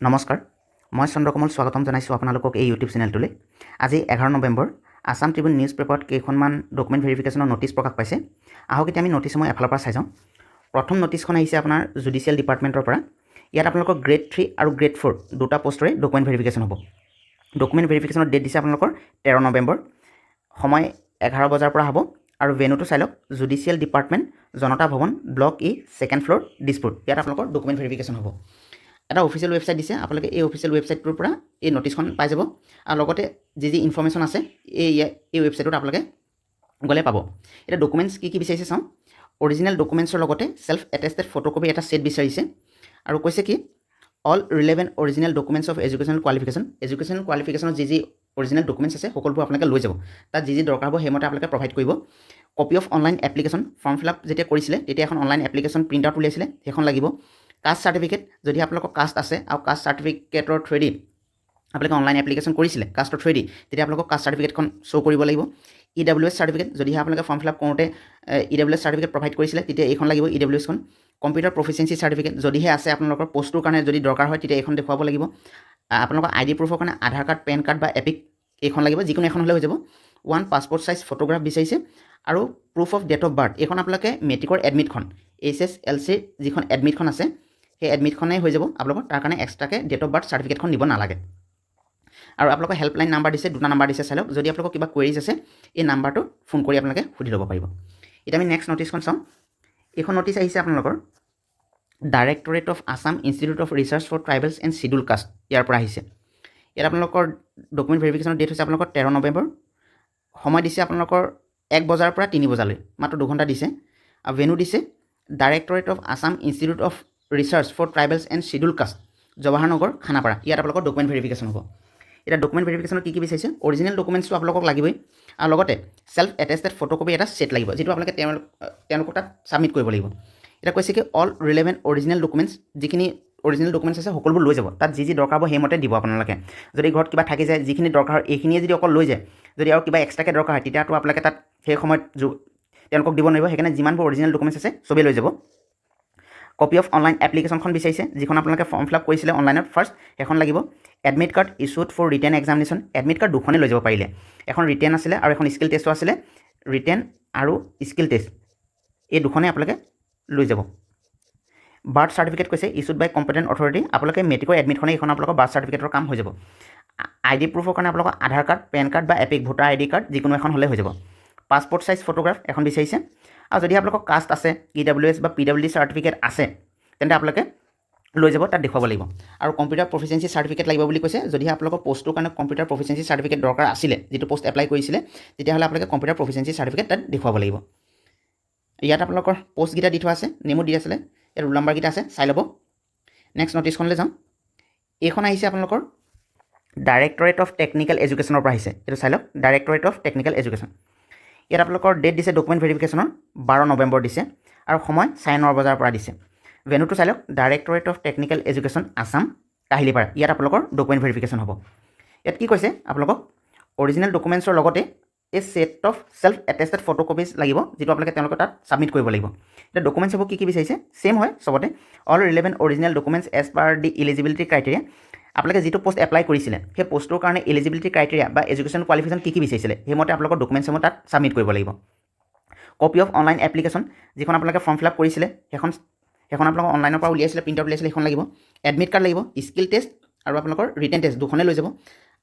নমস্কাৰ, মই চন্দ্ৰকমল স্বাগতম জনাইছোঁ আপোনালোকক এই ইউটিউব চেনেলটোলৈ। আজি 11 নৱেম্বৰ, আছাম ট্ৰিবিউন নিউজ পেপাৰত কেইখনমান ডকুমেণ্ট ভেৰিফিকেশ্যনৰ ন'টিছ প্ৰকাশ পাইছে। আহক, এতিয়া আমি ন'টিছসমূহ এফালৰ পৰা চাই যাওঁ। প্ৰথম ন'টিছখন আহিছে আপোনাৰ জুডিচিয়েল ডিপাৰ্টমেণ্টৰ পৰা। ইয়াত আপোনালোকৰ গ্ৰেড 3 আৰু গ্ৰেড 4 দুটা পষ্টৰে ডকুমেণ্ট ভেৰিফিকেশ্যন হ'ব। ডকুমেণ্ট ভেৰিফিকেশ্যনৰ ডেট দিছে আপোনালোকৰ 13 নৱেম্বৰ, সময় 11 বজাৰ পৰা হ'ব আৰু ভেনুটো চাই লওক, judicial department, Janata Bhavan, block E, second floor, Dispur. ইয়াত আপোনালোকৰ ডকুমেণ্ট ভেৰিফিকেশ্যন হ'ব। এটা অফিচিয়েল ৱেবছাইট দিছে, আপোনালোকে এই অফিচিয়েল ৱেবছাইটটোৰ পৰা এই ন'টিছখন পাই যাব আৰু লগতে যি যি ইনফৰ্মেশ্যন আছে, এই ৱেবছাইটটোত আপোনালোকে গ'লে পাব। এতিয়া ডকুমেণ্টছ কি কি বিচাৰিছে চাওঁ। অৰিজিনেল ডকুমেণ্টছৰ লগতে ছেল্ফ এটেষ্টেড ফটোকপি এটা ছেট বিচাৰিছে আৰু কৈছে কি, all relevant original documents of educational qualification। Educational কোৱালিফিকেশ্যনৰ যি যি অৰিজিনেল ডকুমেণ্টছ আছে, সকলোবোৰ আপোনালোকে লৈ যাব। তাত যি যি দৰকাৰ হ'ব, সেইমতে আপোনালোকে প্ৰভাইড কৰিব। Copy of online application, form fill up যেতিয়া কৰিছিলে, তেতিয়া এখন অনলাইন এপ্লিকেশ্যন প্ৰিণ্ট আউট উলিয়াইছিলে, সেইখন লাগিব। কাষ্ট চাৰ্টিফিকেট, যদি আপোনালোকৰ কাষ্ট আছে আৰু কাষ্ট চাৰ্টিফিকেটৰ থ্ৰুৱেদি আপোনালোকে অনলাইন এপ্লিকেশ্যন কৰিছিলে কাষ্টৰ থ্ৰুৱেদি, তেতিয়া আপোনালোকক কাষ্ট চাৰ্টিফিকেটখন শ্ব' কৰিব লাগিব। ইডাব্লিউএছ চাৰ্টিফিকেট, যদিহে আপোনালোকে ফৰ্ম ফিল আপ কৰোঁতে ইডাব্লিউএছ চাৰ্টিফিকেট প্ৰভাইড কৰিছিলে, তেতিয়া এইখন লাগিব, ইডাব্লিউএছখন। কম্পিউটাৰ প্ৰফিচিয়েঞ্চি চাৰ্টিফিকেট যদিহে আছে, আপোনালোকৰ পষ্টটোৰ কাৰণে যদি দৰকাৰ হয়, তেতিয়া এইখন দেখুৱাব লাগিব। আপোনালোকৰ আই ডি প্ৰুফৰ কাৰণে আধাৰ কাৰ্ড, পেন কাৰ্ড বা এপিক এইখন লাগিব, যিকোনো এখন হ'লে হৈ যাব। ওৱান পাছপৰ্ট চাইজ ফটোগ্ৰাফ বিচাৰিছে আৰু proof of date of birth। এইখন আপোনালোকে মেট্ৰিকৰ এডমিটখন, এইচএছএলচিৰ যিখন এডমিটখন আছে, সেই এডমিটখনেই হৈ যাব আপোনালোকৰ। তাৰ কাৰণে এক্সট্ৰাকৈ ডেট অফ বাৰ্থ চাৰ্টিফিকেটখন দিব নালাগে। আৰু আপোনালোকৰ হেল্পলাইন নাম্বাৰ দিছে, দুটা নাম্বাৰ দিছে, চাই লওক। যদি আপোনালোকৰ কিবা কুৱেৰিজ আছে, এই নাম্বাৰটো ফোন কৰি আপোনালোকে সুধি ল'ব পাৰিব। এতিয়া আমি নেক্সট ন'টিছখন চাওঁ। এইখন ন'টিছ আহিছে আপোনালোকৰ Directorate of Assam Institute of Research for Tribals and Schedule Caste, ইয়াৰ পৰা আহিছে। ইয়াত আপোনালোকৰ ডকুমেণ্ট ভেৰিফিকেশ্যনৰ ডেট হৈছে আপোনালোকৰ 13 নৱেম্বৰ। সময় দিছে আপোনালোকৰ 1 বজাৰ পৰা 3 বজালৈ, মাত্ৰ 2 ঘণ্টা দিছে। আৰু ভেনু দিছে Directorate of Assam Institute of Research for Tribals and Schedule Caste, Jawahar Nagar, Khanapara. ইয়াত আপোনালোকৰ ডকুমেণ্ট ভেৰিফিকেশ্যন হ'ব। এতিয়া ডকুমেণ্ট ভেৰিফিকেশ্যনত কি কি বিচাৰিছে? অৰিজিনেল ডকুমেণ্টছটো আপোনালোকক লাগিবই আৰু লগতে ছেল্ফ এটেষ্টেড ফটোকপি এটা ছেট লাগিব, যিটো আপোনালোকে তেওঁলোকক তাত ছাবমিট কৰিব লাগিব। এতিয়া কৈছে কি, অল ৰিলেভেণ্ট অৰিজিনেল ডকুমেণ্টছ, যিখিনি অৰিজিনেল ডকুমেণ্টছ আছে, সকলোবোৰ লৈ যাব। তাত যি যি দৰকাৰ হ'ব, সেইমতে দিব আপোনালোকে। যদি ঘৰত কিবা থাকি যায়, যিখিনি দৰকাৰ হয় এইখিনিয়ে যদি অকল লৈ যায়, যদি আৰু কিবা এক্সট্ৰাকৈ দৰকাৰ হয়, তেতিয়াতো আপোনালোকে তাত সেই সময়ত তেওঁলোকক দিব নোৱাৰিব। সেইকাৰণে যিমানবোৰ অৰিজিনেল ডকুমেণ্টছ আছে, চবেই লৈ যাব। কপি অফ অনলাইন এপ্লিকেশ্যনখন বিচাৰিছে, যিখন আপোনালোকে ফৰ্ম ফিল আপ কৰিছিলে অনলাইনত ফাৰ্ষ্ট, সেইখন লাগিব। Admit card issued for written examination, admit card দুখনেই লৈ যাব পাৰিলে, এখন ৰিটেন আছিলে আৰু এখন স্কিল টেষ্টো আছিলে। ৰিটেন আৰু স্কিল টেষ্ট, এই দুখনেই আপোনালোকে লৈ যাব। বাৰ্থ চাৰ্টিফিকেট কৈছে ইছ্যুড বাই কম্পিটেণ্ট অথৰিটি। আপোনালোকে মেট্ৰিকৰ এডমিটখনে, এইখন আপোনালোকৰ বাৰ্থ চাৰ্টিফিকেটৰ কাম হৈ যাব। আই ডি প্ৰুফৰ কাৰণে আপোনালোকৰ আধাৰ কাৰ্ড, পেন কাৰ্ড বা এপিক, ভোটাৰ আই ডি কাৰ্ড যিকোনো এখন হ'লে হৈ যাব। পাছপৰ্ট চাইজ ফটোগ্ৰাফ এখন বিচাৰিছে আৰু যদি আপোনালোকৰ কাষ্ট আছে, ইডাব্লিউএছ বা পিডাব্লিউডি চাৰ্টিফিকেট আছে, তেন্তে আপোনালোকে লৈ যাব, তাত দেখুৱাব লাগিব। আৰু কম্পিউটাৰ প্ৰফিচিয়েঞ্চি চাৰ্টিফিকেট লাগিব বুলি কৈছে। যদিহে আপোনালোকৰ পষ্টটোৰ কাৰণে কম্পিউটাৰ প্ৰফিচিয়েঞ্চি চাৰ্টিফিকেট দৰকাৰ আছিলে, যিটো পষ্ট এপ্লাই কৰিছিলে, তেতিয়াহ'লে আপোনালোকে কম্পিউটাৰ প্ৰফিচিয়েঞ্চি চাৰ্টিফিকেট তাত দেখুৱাব লাগিব। ইয়াত আপোনালোকৰ পষ্টকেইটা দি থোৱা আছে, নেমো দি আছিলে, ইয়াত ৰোল নাম্বাৰকেইটা আছে, চাই ল'ব। নেক্সট নটিছখনলৈ যাওঁ। এইখন আহিছে আপোনালোকৰ ডাইৰেক্টৰেট অফ টেকনিকেল এডুকেশ্যনৰ পৰা আহিছে। এইটো চাই লওক, ডাইৰেক্টৰেট অফ টেকনিকেল এডুকেশ্যন। ইয়াত আপোনালোকৰ ডেট দিছে ডকুমেণ্ট ভেৰিফিকেশ্যনৰ 12 নৱেম্বৰ দিছে আৰু সময় 9:30 বজাৰ পৰা দিছে। ভেনুটো চাই লওক, Directorate of Technical Education, Assam, Kahilipara. ইয়াত আপোনালোকৰ ডকুমেণ্ট ভেৰিফিকেশ্যন হ'ব। ইয়াত কি কৈছে আপোনালোকক? অৰিজিনেল ডকুমেণ্টছৰ লগতে এই set of self attested photocopies লাগিব, যিটো আপোনালোকে তেওঁলোকৰ তাত ছাবমিট কৰিব লাগিব। এতিয়া ডকুমেণ্টছবোৰ কি কি বিচাৰিছে, ছেইম হয় চবতে। All relevant original documents as per the eligibility criteria। আপোনালোকে যিটো পষ্ট এপ্লাই কৰিছিলে, সেই পষ্টটোৰ কাৰণে এলিজিবিলিটি ক্ৰাইটেৰিয়া বা এডুকেশ্যন কোৱালিফিকেশ্যন কি কি বিচাৰিছিলে, সেইমতে আপোনালোকৰ ডকুমেণ্টছসমূহ তাত ছাবমিট কৰিব লাগিব। কপি অফ অনলাইন এপ্লিকেশ্যন, যিখন আপোনালোকে ফৰ্ম ফিল আপ কৰিছিলে, সেইখন আপোনালোকৰ অনলাইনৰ পৰা উলিয়াইছিলে, প্ৰিণ্ট আউট উলিয়াইছিলে, সেইখন লাগিব। এডমিট কাৰ্ড লাগিব। স্কিল টেষ্ট আৰু আপোনালোকৰ ৰিটেন টেষ্ট দুখনেই লৈ যাব।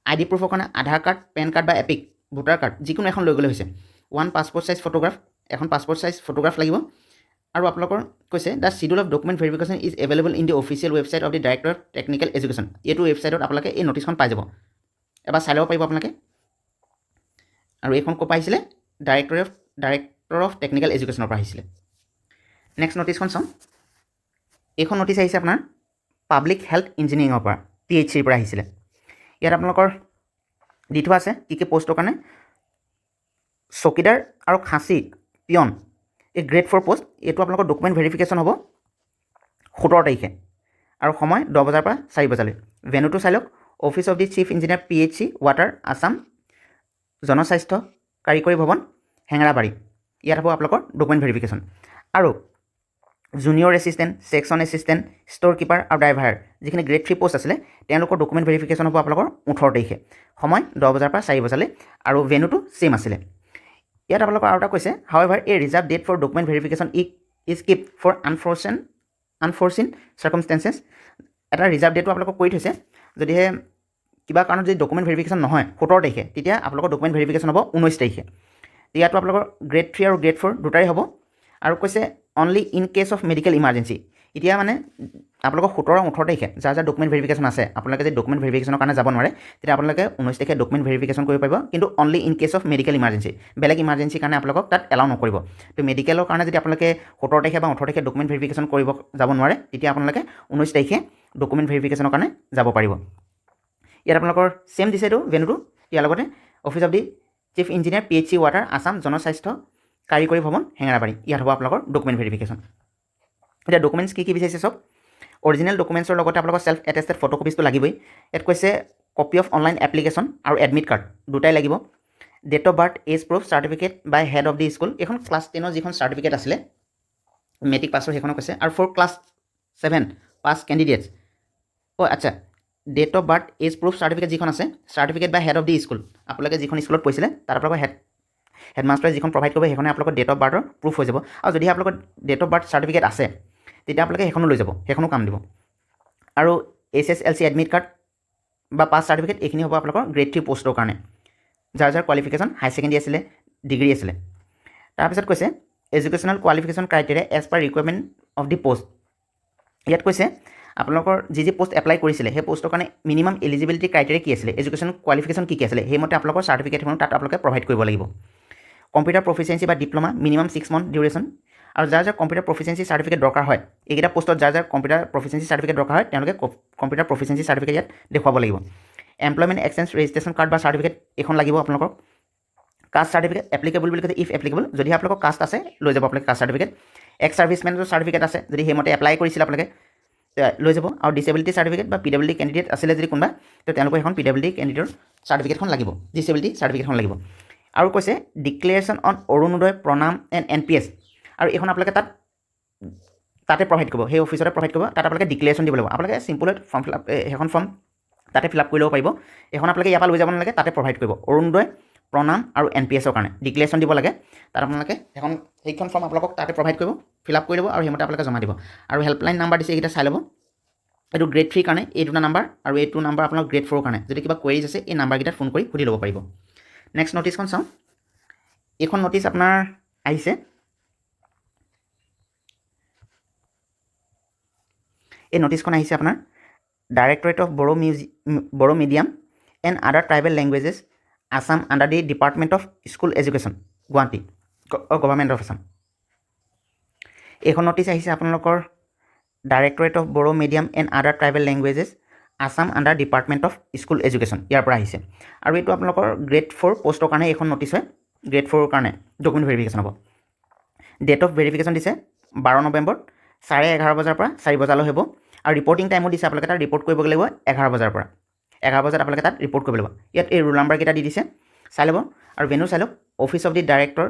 আই ডি প্ৰুফৰ কাৰণে আধাৰ কাৰ্ড, পেন কাৰ্ড বা এপিক, ভোটাৰ কাৰ্ড যিকোনো এখন লৈ গ'লে হৈছে। ওৱান পাছপৰ্ট চাইজ ফটোগ্ৰাফ, এখন পাছপৰ্ট চাইজ ফটোগ্ৰাফ লাগিব। আৰু আপোনালোকৰ কৈছে, the schedule of document verification is available in the official website of the Director of Technical Education। এইটো ৱেবছাইটত আপোনালোকে এই নটিছখন পাই যাব, এবাৰ চাই ল'ব পাৰিব আপোনালোকে। আৰু এইখন ক'ৰ পৰা আহিছিলে? ডাইৰেক্টৰ অফ টেকনিকেল এডুকেশ্যনৰ পৰা আহিছিলে। নেক্সট নটিছখন চাওঁ। এইখন নটিছ আহিছে আপোনাৰ পাব্লিক হেল্থ ইঞ্জিনিয়াৰিঙৰ পৰা, পিএইচচিৰ পৰা আহিছিলে। ইয়াত আপোনালোকৰ দি থোৱা আছে কি কি পষ্টৰ কাৰণে। চকীদাৰ আৰু খাচী পিয়ন, এই গ্ৰেড 4 পষ্ট, এইটো আপোনালোকৰ ডকুমেণ্ট ভেৰিফিকেশ্যন হ'ব 17 তাৰিখে আৰু সময় 10 বজাৰ পৰা 4 বজালৈ। ভেনুটো চাই লওক, Office of the Chief Engineer, PHC, Water, Assam জনস্বাস্থ্য কাৰিকৰী ভৱন, হেঙেৰাবাৰী। ইয়াত হ'ব আপোনালোকৰ ডকুমেণ্ট ভেৰিফিকেশ্যন। আৰু Junior assistant, section assistant, store keeper আৰু ড্ৰাইভাৰ যিখিনি গ্ৰেড থ্ৰী পষ্ট আছিলে, তেওঁলোকৰ ডকুমেণ্ট ভেৰিফিকেশ্যন হ'ব আপোনালোকৰ 18 তাৰিখে, সময় 10 বজাৰ পৰা 4 বজালৈ আৰু ভেনুটো ছেইম আছিলে। ইয়াত আপোনালোকৰ আৰু এটা কৈছে, "However, a reserve date for document verification is kept for unforeseen circumstances." এটা ৰিজাৰ্ভ ডেটো আপোনালোকক কৰি থৈছে। যদিহে কিবা কাৰণত যদি ডকুমেণ্ট ভেৰিফিকেশ্যন নহয় 17 তাৰিখে, তেতিয়া আপোনালোকৰ ডকুমেণ্ট ভেৰিফিকেশ্যন হ'ব 19 তাৰিখে। ইয়াতো আপোনালোকৰ গ্ৰেড থ্ৰী আৰু গ্ৰেড ফ'ৰ দুটাৰে হ'ব। আৰু কৈছে, "Only in case of medical emergency." এতিয়া মানে আপোনালোকৰ 17, 18 তাৰিখে যাৰ যাৰ ডকুমেণ্ট ভেৰিফিকেশ্যন আছে, আপোনালোকে যদি ডকুমেণ্ট ভেৰিফিকেশ্যনৰ কাৰণে যাব নোৱাৰে, তেতিয়া আপোনালোকে 19 তাৰিখে ডকুমেণ্ট ভেৰিফিকেশ্যন কৰিব পাৰিব, কিন্তু only in case of medical emergency. বেলেগ ইমাৰ্জেঞ্চিৰ কাৰণে আপোনালোকক তাত এলাউ নকৰিব। তো মেডিকেলৰ কাৰণে যদি আপোনালোকে 17 তাৰিখে বা 18 তাৰিখে ডকুমেণ্ট ভেৰিফিকেশ্যন কৰিব যাব নোৱাৰে, তেতিয়া আপোনালোকে 19 তাৰিখে ডকুমেণ্ট ভেৰিফিকেশ্যনৰ কাৰণে যাব পাৰিব। ইয়াত আপোনালোকৰ ছেইম দিছে এইটো ভেনুটো। ইয়াৰ লগতে Office of the Chief Engineer, PHE Water, Assam জনস্বাস্থ্য কাৰিকৰী ভৱন, হেঙেৰাবাৰী, ইয়াত হ'ব আপোনালোকৰ ডকুমেণ্ট ভেৰিফিকেশ্যন। এতিয়া ডকুমেণ্টছ কি কি বিচাৰিছে চব অৰিজিনেল ডকুমেণ্টছৰ লগতে আপোনালোকৰ ছেল্ফ এটেষ্টেড ফটোকপিজটো লাগিবই। ইয়াত কৈছে, কপি অফ অনলাইন এপ্লিকেশ্যন আৰু এডমিট কাৰ্ড দুটাই লাগিব। Date of birth, age proof certificate by head of the school, এইখন ক্লাছ 10ৰ যিখন চাৰ্টিফিকেট আছিলে মেট্ৰিক পাছৰ, সেইখনক কৈছে। আৰু for class 7 pass candidates, অ' আচ্ছা, date of birth, age proof certificate যিখন আছে, certificate by head of the school, আপোনালোকে যিখন স্কুলত পঢ়িছিলে তাত আপোনালোকৰ হেডমাষ্টাৰে যিখন প্ৰভাইড কৰিব, সেইখনে আপোনালোকৰ ডেট অফ বাৰ্থৰ প্ৰুফ হৈ যাব। আৰু যদি আপোনালোকৰ ডেট অফ বাৰ্থ চাৰ্টিফিকেট আছে, তেতিয়া আপোনালোকে সেইখনো লৈ যাব, সেইখনো কাম দিব। আৰু HSLC admit card বা পাছ চাৰ্টিফিকেট, এইখিনি হ'ব আপোনালোকৰ গ্ৰেড থ্ৰী পষ্টৰ কাৰণে, যাৰ যাৰ কোৱালিফিকেশ্যন হাই ছেকেণ্ডেৰী আছিলে, ডিগ্ৰী আছিলে। তাৰপিছত কৈছে, educational qualification criteria as per requirement of the post. ইয়াত কৈছে, আপোনালোকৰ যি যি পষ্ট এপ্লাই কৰিছিলে, সেই পষ্টৰ কাৰণে মিনিমাম এলিজিবিলিটি ক্ৰাইটেৰিয়া কি আছিলে, এডুকেশ্যন কোৱালিফিকেশ্যন কি কি আছিলে, সেইমতে আপোনালোকৰ চাৰ্টিফিকেটখনো তাত আপোনালোকে প্ৰভাইড কৰিব লাগিব। কম্পিউটাৰ প্ৰফিচিয়েঞ্চি বা diploma, minimum 6 month duration. আৰু যাৰ যাৰ কম্পিউটাৰ প্ৰফিচিয়েঞ্চি চাৰ্টিফিকেট দৰকাৰ হয়, এইকেইটা পষ্টত যাৰ যাৰ কম্পিউটাৰ প্ৰফিচিয়েঞ্চি চাৰ্টিফিকেট দৰকাৰ হয়, তেওঁলোকে কম্পিউটাৰ প্ৰফিচিয়েঞ্চি চাৰ্টিফিকেট ইয়াত দেখুৱাব লাগিব। এমপ্লয়মেণ্ট এক্সচেঞ্জ ৰেজিষ্ট্ৰেশ্যন কাৰ্ড বা চাৰ্টিফিকেট এইখন লাগিব আপোনালোকক। কাষ্ট চাৰ্টিফিকেট এপ্লিকেবল বুলি কৈছে, if applicable. যদি আপোনালোকৰ কাষ্ট আছে, লৈ যাব আপোনালোকে কাষ্ট চাৰ্টিফিকেট। এক্স ছাৰ্ভিচমেনৰ চাৰ্টিফিকেট আছে যদি, সেইমতে এপ্লাই কৰিছিলে আপোনালোকে, লৈ যাব। আৰু ডিচেবিলিটি চাৰ্টিফিকেট বা পিডাব্লিউ ডি কেণ্ডিডেট আছিলে যদি কোনোবা, তো তেওঁলোকৰ এখন পিডাব্লিউ ডি কেণ্ডিডেটৰ চাৰ্টিফিকেটখন লাগিব, ডিচেবিলিটি চাৰ্টিফিকেটখন লাগিব। আৰু কৈছে, declaration on Orunodoi, Pranam and NPS. আৰু এইখন আপোনালোকে তাতে প্ৰভাইড কৰিব, সেই অফিচতে প্ৰভাইড কৰিব। তাত আপোনালোকে ডিক্লেৰেশ্যন দিব লাগিব। আপোনালোকে চিম্পলত ফৰ্ম ফিল আপ, সেইখন ফৰ্ম তাতে ফিল আপ কৰি ল'ব পাৰিব। এইখন আপোনালোকে ইয়াৰ পৰা লৈ যাব নালাগে, তাতে প্ৰভাইড কৰিব। অৰুণোদয়, প্ৰণাম আৰু এনপিএছৰ কাৰণে ডিক্লেৰেশ্যন দিব লাগে। তাত আপোনালোকে সেইখন ফৰ্ম আপোনালোকক তাতে প্ৰভাইড কৰিব, ফিল আপ কৰি ল'ব আৰু সেইমতে আপোনালোকে জমা দিব। আৰু হেল্পলাইন নাম্বাৰ দিছে, এইকেইটা চাই ল'ব। এইটো গ্ৰেড থ্ৰীৰ কাৰণে এই দুটা নাম্বাৰ আৰু এইটো নাম্বাৰ আপোনালোক গ্ৰেড ফ'ৰৰ কাৰণে। যদি কিবা কুৱেৰিজ আছে, এই নাম্বাৰকেইটাত ফোন কৰি সুধি ল'ব পাৰিব। নেক্সট ন'টিছখন চাওঁ। এইখন ন'টিছ আপোনাৰ আহিছে, এই ন'টিছখন আহিছে আপোনাৰ Directorate of Bodo Medium and Other Tribal Languages, Assam, under the Department of School Education, Guwahati, Government of Assam. এইখন ন'টিছ আহিছে আপোনালোকৰ Directorate of Bodo Medium and Other Tribal Languages, Assam, under Department of School Education, ইয়াৰ পৰা আহিছে। আৰু এইটো আপোনালোকৰ grade four পষ্টৰ কাৰণে এইখন ন'টিছ হয়। গ্ৰেড ফ'ৰৰ কাৰণে ডকুমেণ্ট ভেৰিফিকেশ্যন হ'ব। ডেট অফ ভেৰিফিকেশ্যন দিছে 12 নৱেম্বৰ, 11:30 বজাৰ পৰা 4 বজালৈ হ'ব। আৰু ৰিপৰ্টিং টাইমো দিছে, আপোনালোকে তাত ৰিপৰ্ট কৰিব লাগিব 11 বজাৰ পৰা। 11 বজাত আপোনালোকে তাত ৰিপৰ্ট কৰিব লাগিব। ইয়াত এই ৰোল নাম্বাৰকেইটা দি দিছে, চাই ল'ব। আৰু ভেনু চাই লওক, Office of the Director,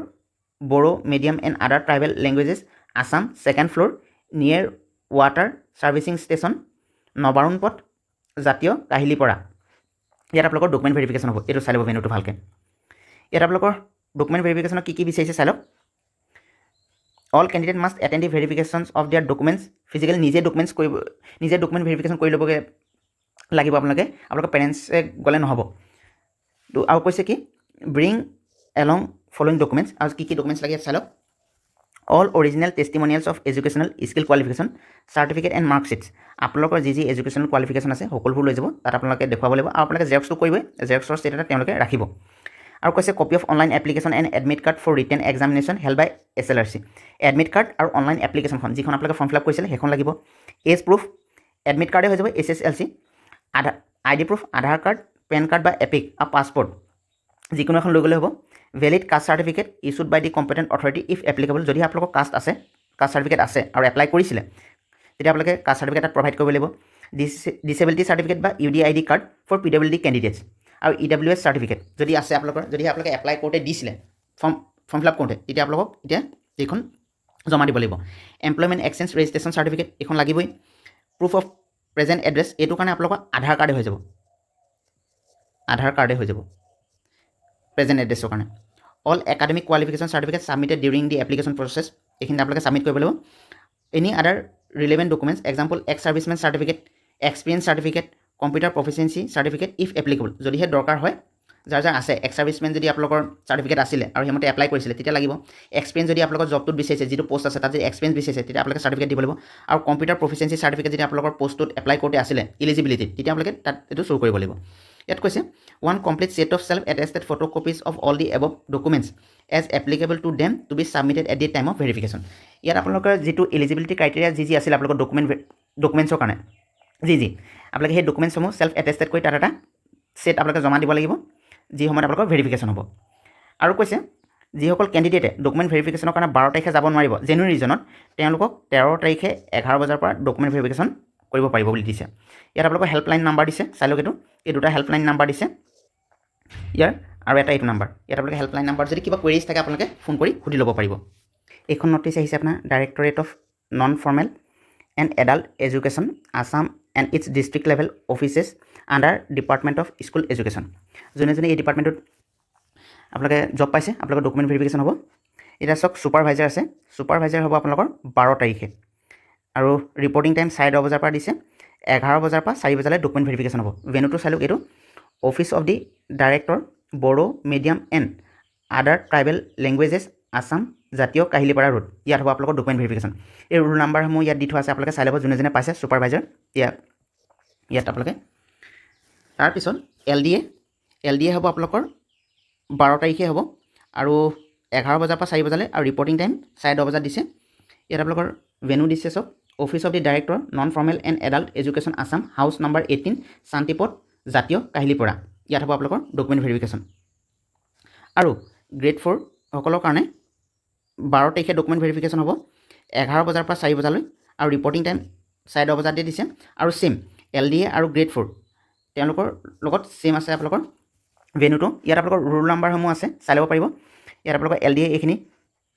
Bodo Medium and Other Tribal Languages, Assam, second floor, near water servicing station, Nabarun পথ, জাতীয় কাহিলীপৰা। ইয়াত আপোনালোকৰ ডকুমেণ্ট ভেৰিফিকেশ্যন হ'ব। এইটো চাই ল'ব ভেনুটো ভালকৈ। ইয়াত আপোনালোকৰ ডকুমেণ্ট ভেৰিফিকেশ্যনত কি কি বিচাৰিছে চাই লওক। All candidate must attend the verifications of their documents physical. নিজে ডকুমেণ্টছ কৰিব, নিজে ডকুমেণ্ট ভেৰিফিকেশ্যন কৰি ল'বগৈ লাগিব আপোনালোকে, আপোনালোকৰ পেৰেণ্টছে গ'লে নহ'ব। তো আৰু কৈছে কি, bring along following documents. আৰু কি কি ডকুমেণ্টছ লাগে চাই লওক। All original testimonials of educational skill qualification certificate and marksheets. আপোনালোকৰ যি যি এডুকেশ্যনেল কোৱালিফিকেশ্যন আছে, সকলোবোৰ লৈ যাব, তাত আপোনালোকে দেখুৱাব লাগিব। আৰু আপোনালোকে জেৰক্সটো কৰিবই, জেৰক্সৰ ছেট এটা তেওঁলোকে ৰাখিব। আৰু কৈছে, copy of online application and admit card for written examination held by SLRC. Admit card আৰু অনলাইন এপ্লিকেশ্যনখন, যিখন আপোনালোকে ফৰ্ম ফিল আপ কৰিছিলে, সেইখন লাগিব। এজ প্ৰুফ এডমিট কাৰ্ডে হৈ যাব, HSLC, আধাৰ, ID proof, আধাৰ কাৰ্ড, পেন কাৰ্ড বা এপিক আৰু পাছপৰ্ট যিকোনো এখন লৈ গ'লে হ'ব। Valid caste certificate issued by the competent authority, if applicable. যদি আপোনালোকৰ কাষ্ট আছে, কাষ্ট চাৰ্টিফিকেট আছে আৰু এপ্লাই কৰিছিলে, তেতিয়া আপোনালোকে কাষ্ট চাৰ্টিফিকেট তাত প্ৰভাইড কৰিব লাগিব। ডিচেবিলিটি চাৰ্টিফিকেট বা UDID card for PWD candidates আৰু ইডাব্লিউএছ চাৰ্টিফিকেট যদি আছে আপোনালোকৰ, যদি আপোনালোকে এপ্লাই কৰোঁতে দিছিলে, ফৰ্ম ফিল আপ কৰোঁতে, তেতিয়া আপোনালোকক এতিয়া এইখন জমা দিব লাগিব। এমপ্লয়মেণ্ট এক্সচেঞ্জ ৰেজিষ্ট্ৰেশ্যন চাৰ্টিফিকেট, এইখন লাগিবই। প্ৰুফ অফ প্ৰেজেণ্ট এড্ৰেছ, এইটো কাৰণে আপোনালোকৰ আধাৰ কাৰ্ডে হৈ যাব, আধাৰ কাৰ্ডে হৈ যাব প্ৰেজেণ্ট এড্ৰেছৰ কাৰণে। All academic qualification certificate submitted during the application process, এইখিনি আপোনালোকে ছাবমিট কৰিব লাগিব। Any other relevant documents, example, ex serviceman certificate, experience certificate, computer proficiency certificate, if applicable, যদিহে দৰকাৰ হয়। যাৰ যাৰ আছে, এক্স ছাৰ্ভিচমেন যদি আপোনালোকৰ চাৰ্টিফিকেট আছিলে আৰু সেইমতে এপ্লাই কৰিছিলে, তেতিয়া লাগিব। এক্সপিৰিয়েঞ্চ যদি আপোনালোকৰ জবটোত বিচাৰিছে, যিটো পষ্ট আছে তাত যদি এক্সপিৰিয়েঞ্চ বিচাৰিছে, তেতিয়া আপোনালোকে চাৰ্টিফিকেট দিব লাগিব। আৰু কম্পিউটাৰ প্ৰফিচিয়েঞ্চি চাৰ্টিফিকেট যদি আপোনালোকৰ পষ্টটোত এপ্লাই কৰোঁতে আছিলে ইলিজিবিলিটি, তেতিয়া আপোনালোকে তাত এইটো শ্ব' কৰিব লাগিব। ইয়াত কৈছে, one complete set of self attested photo copies of all the above documents as applicable to them to be submitted at the time of verification. ইয়াত আপোনালোকৰ যিটো এলিজিবিলিটি ক্ৰাইটেৰিয়া যি যি আছিলে আপোনালোকৰ ডকুমেণ্টছৰ কাৰণে যি যি, আপোনালোকে সেই ডকুমেণ্টছসমূহ চেল্ফ এটেষ্টেড কৰি তাত এটা ছেট আপোনালোকে জমা দিব লাগিব, যি সময়ত আপোনালোকৰ ভেৰিফিকেশ্যন হ'ব। আৰু কৈছে, যিসকল কেণ্ডিডেটে ডকুমেণ্ট ভেৰিফিকেশ্যনৰ কাৰণে 12 তাৰিখে যাব নোৱাৰিব জেনুইন ৰিজনত, তেওঁলোকক 13 তাৰিখে 11 বজাৰ পৰা ডকুমেণ্ট ভেৰিফিকেশ্যন কৰিব পাৰিব বুলি দিছে। ইয়াত আপোনালোকৰ হেল্পলাইন নাম্বাৰ দিছে, চাই লওক এইটো। এই দুটা হেল্পলাইন নাম্বাৰ দিছে ইয়াৰ আৰু এটা এইটো নাম্বাৰ। ইয়াত আপোনালোকে হেল্পলাইন নাম্বাৰ যদি কিবা কুৱেৰিজ থাকে, আপোনালোকে ফোন কৰি সুধি ল'ব পাৰিব। এইখন নটিচ আহিছে আপোনাৰ Directorate of Non Formal and Adult Education, Assam and its district level offices under Department of School Education. যোনে যোনে এই ডিপাৰ্টমেণ্টটোত আপোনালোকে জব পাইছে, আপোনালোকৰ ডকুমেণ্ট ভেৰিফিকেশ্যন হ'ব। এতিয়া চাওক, ছুপাৰভাইজাৰ আছে। ছুপাৰভাইজাৰ হ'ব আপোনালোকৰ 12 তাৰিখে আৰু ৰিপৰ্টিং টাইম 10:30 বজাৰ পৰা দিছে। 11 বজাৰ পৰা 4 বজালৈ ডকুমেণ্ট ভেৰিফিকেশ্যন হ'ব। ভেনুটো চাই লওক এইটো, Office of the Director, Bodo Medium and Other Tribal Languages, Assam, জাতীয় কাহিলীপাৰা ৰোড, ইয়াত হ'ব আপোনালোকৰ ডকুমেণ্ট ভেৰিফিকেশ্যন। এই ৰোল নাম্বাৰসমূহ ইয়াত দি থোৱা আছে, আপোনালোকে চাই ল'ব যোনে যোনে পাইছে ছুপাৰভাইজাৰ ইয়াত আপোনালোকে। তাৰপিছত L D A, L D A হ'ব আপোনালোকৰ 12 তাৰিখে হ'ব আৰু 11 বজাৰ পৰা 4 বজালৈ আৰু ৰিপৰ্টিং টাইম 10:30 বজাত দিছে। ইয়াত আপোনালোকৰ ভেনু দিছে চব, Office of the Director, Non Formal and Adult Education, Assam, house number 18, Shantipath, জাতীয় কাহিলীপৰা, ইয়াত হ'ব আপোনালোকৰ ডকুমেণ্ট ভেৰিফিকেশ্যন। আৰু গ্ৰেড ফ'ৰসকলৰ কাৰণে 12 তাৰিখে ডকুমেণ্ট ভেৰিফিকেশ্যন হ'ব 11 বজাৰ পৰা 4 বজালৈ আৰু ৰিপৰ্টিং টাইম 10:30 বজাত দিছে। আৰু ছেইম এল ডি এ আৰু গ্ৰেড ফ'ৰ তেওঁলোকৰ লগত ছেইম আছে আপোনালোকৰ ভেনুটো। ইয়াত আপোনালোকৰ ৰোল নাম্বাৰসমূহ আছে, চাই ল'ব পাৰিব। ইয়াত আপোনালোকৰ এল ডি এ এইখিনি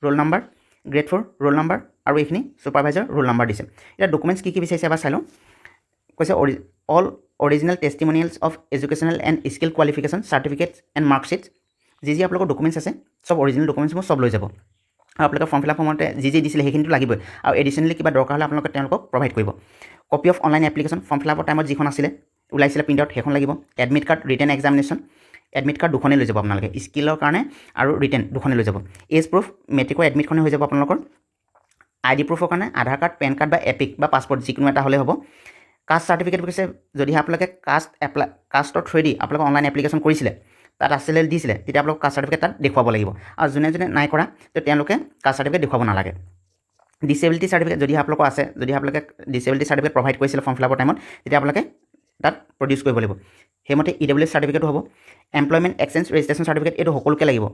roll number, grade four roll number আৰু এইখিনি ছুপাৰভাইজাৰ ৰোল নাম্বাৰ দিছে। এতিয়া ডকুমেণ্টছ কি কি বিচাৰিছে এবাৰ চাই লওঁ। কৈছে, all original testimonials of educational and skill qualification certificates and marksheets। যি যি আপোনালোকৰ ডকুমেণ্টছ আছে, চব অৰিজিনেল ডকুমেণ্টছসমূহ চব লৈ যাব। আৰু আপোনালোকে ফৰ্ম ফিল আপ সময়তে যি যি দিছিলে, সেইখিনিতো লাগিবই আৰু এডিশ্যনেলি কিবা দৰকাৰ হ'লে আপোনালোকে তেওঁলোকক প্ৰভাইড কৰিব। Copy of online application, form fill আপৰ টাইমত যিখন আছিলে, ওলাইছিলে প্ৰিণ্ট আউট, সেইখন লাগিব। Admit card, written examination admit card দুখনেই লৈ যাব আপোনালোকে, স্কিলৰ কাৰণে আৰু ৰিটেন দুখনেই লৈ যাব। এজ প্ৰুফ মেট্ৰিকৰ এডমিটখনেই হৈ যাব আপোনালোকৰ। আই ডি প্ৰুফৰ কাৰণে আধাৰ কাৰ্ড, পেন কাৰ্ড বা এপিক বা পাছপৰ্ট যিকোনো এটা হ'লেই হ'ব। কাষ্ট চাৰ্টিফিকেট কৈছে, যদিহে আপোনালোকে কাষ্ট এপ্লাই কাষ্টৰ থ্ৰুৱেদি আপোনালোকে অনলাইন এপ্লিকেশ্যন কৰিছিলে, তাত আছিলে দিছিলে, তেতিয়া আপোনালোক কাষ্ট চাৰ্টিফিকেট তাত দেখুৱাব লাগিব। আৰু যোনে যোনে নাই কৰা, তো তেওঁলোকে কাষ্ট চাৰ্টিফিকেট দেখুৱাব নালাগে। ডিচেবিলিটি চাৰ্টিফিকেট যদি আপোনালোকৰ আছে, যদি আপোনালোকে ডিচেবিলিটি চাৰ্টিফিকেট প্ৰভাইড কৰিছিলে ফৰ্ম ফিল আপৰ টাইমত, তেতিয়া আপোনালোকে তাত প্ৰডিউচ কৰিব লাগিব। সেইমতে ই ডাব্লিউ এছ চাৰ্টিফিকেটো হ'ব। এমপ্লয়মেণ্ট এক্সচেঞ্জ ৰেজিষ্ট্ৰেশ্যন চাৰ্টিফিকেট, এইটো সকলোকে লাগিব।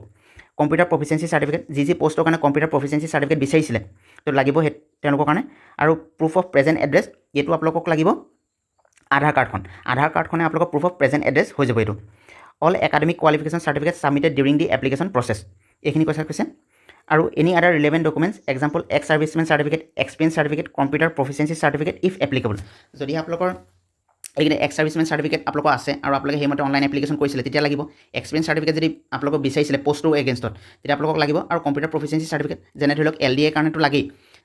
কম্পিউটাৰ প্ৰফিচিয়েঞ্চি চাৰ্টিফিকেট, যি যি পষ্টৰ কাৰণে কম্পিউটাৰ প্ৰফিচিয়েঞ্চি চাৰ্টিফিকেট বিচাৰিছিলে, তো লাগিব সেই তেওঁলোকৰ কাৰণে। আৰু প্ৰুফ অফ প্ৰেজেণ্ট এড্ৰেছ, এইটো আপোনালোকক লাগিব আধাৰ কাৰ্ডখন। আধাৰ কাৰ্ডখনে আপোনালোকৰ প্ৰুফ অফ প্ৰেজেণ্ট এড্ৰেছ হৈ যাব এইটো। All academic qualification certificate submitted during the application process, এইখিনি কথা কৈছে। আৰু any other relevant documents, example, ex serviceman certificate, experience certificate, computer proficiency certificate, if applicable। যদি আপোনালোকৰ এইখিনি এক্স ছাৰ্ভিচমেন চাৰ্টিফিকেট আপোনালোকৰ আছে আৰু আপোনালোকে সেইমতে অনলাইন এপ্লিকেশ্যন কৰিছিলে, তেতিয়া লাগিব। এক্সপিৰিয়েঞ্চ চাৰ্টিফিকেট যদি আপোনালোকক বিচাৰিছিলে পষ্টটোৰ এগেইনষ্টত, তেতিয়া আপোনালোকক লাগিব। আৰু কম্পিউটাৰ প্ৰফিচিয়েঞ্চি চাৰ্টিফিকেট, যেনে ধৰি লওক এল ডি এৰ কাৰণেতো লাগেই,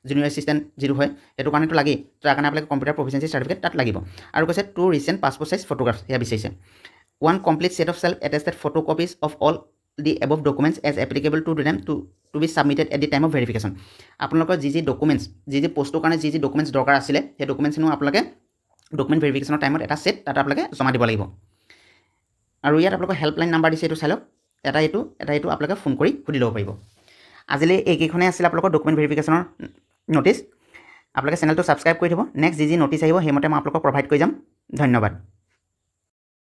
জুনিয়ৰ এছিষ্টেণ্ট যিটো হয় সেইটো কাৰণেতো লাগেই, তাৰ কাৰণে আপোনালোকে কম্পিউটাৰ প্ৰফিচিয়েঞ্চি চাৰ্টিফিকেট তাত লাগিব। আৰু কৈছে, two recent passport size photograph সেয়া বিচাৰিছে। One complete set of self attested photo copies of all the above documents as applicable to them to be submitted at the time of verification। আপোনালোকৰ যি যি documents, যি যি পষ্টৰ কাৰণে যি যি ডকুমেণ্টছ দৰকাৰ আছিলে, সেই ডকুমেণ্টছসমূহ আপোনালোকে ডকুমেণ্ট ভেৰিফিকেশ্যনৰ টাইমত এটা ছেট তাত আপোনালোকে জমা দিব লাগিব। আৰু ইয়াত আপোনালোকৰ হেল্পলাইন নাম্বাৰ দিছে, এইটো চাই লওক। এটা এইটো, এটা এইটো, আপোনালোকে ফোন কৰি সুধি ল'ব পাৰিব। আজিলৈ এইকেইখনেই আছিলে আপোনালোকৰ ডকুমেণ্ট ভেৰিফিকেশ্যনৰ ন'টিছ। আপোনালোকে চেনেলটো ছাবস্ক্ৰাইব কৰি থ'ব। নেক্সট যি যি ন'টিছ আহিব, সেইমতে মই আপোনালোকক প্ৰভাইড কৰি যাম। ধন্যবাদ।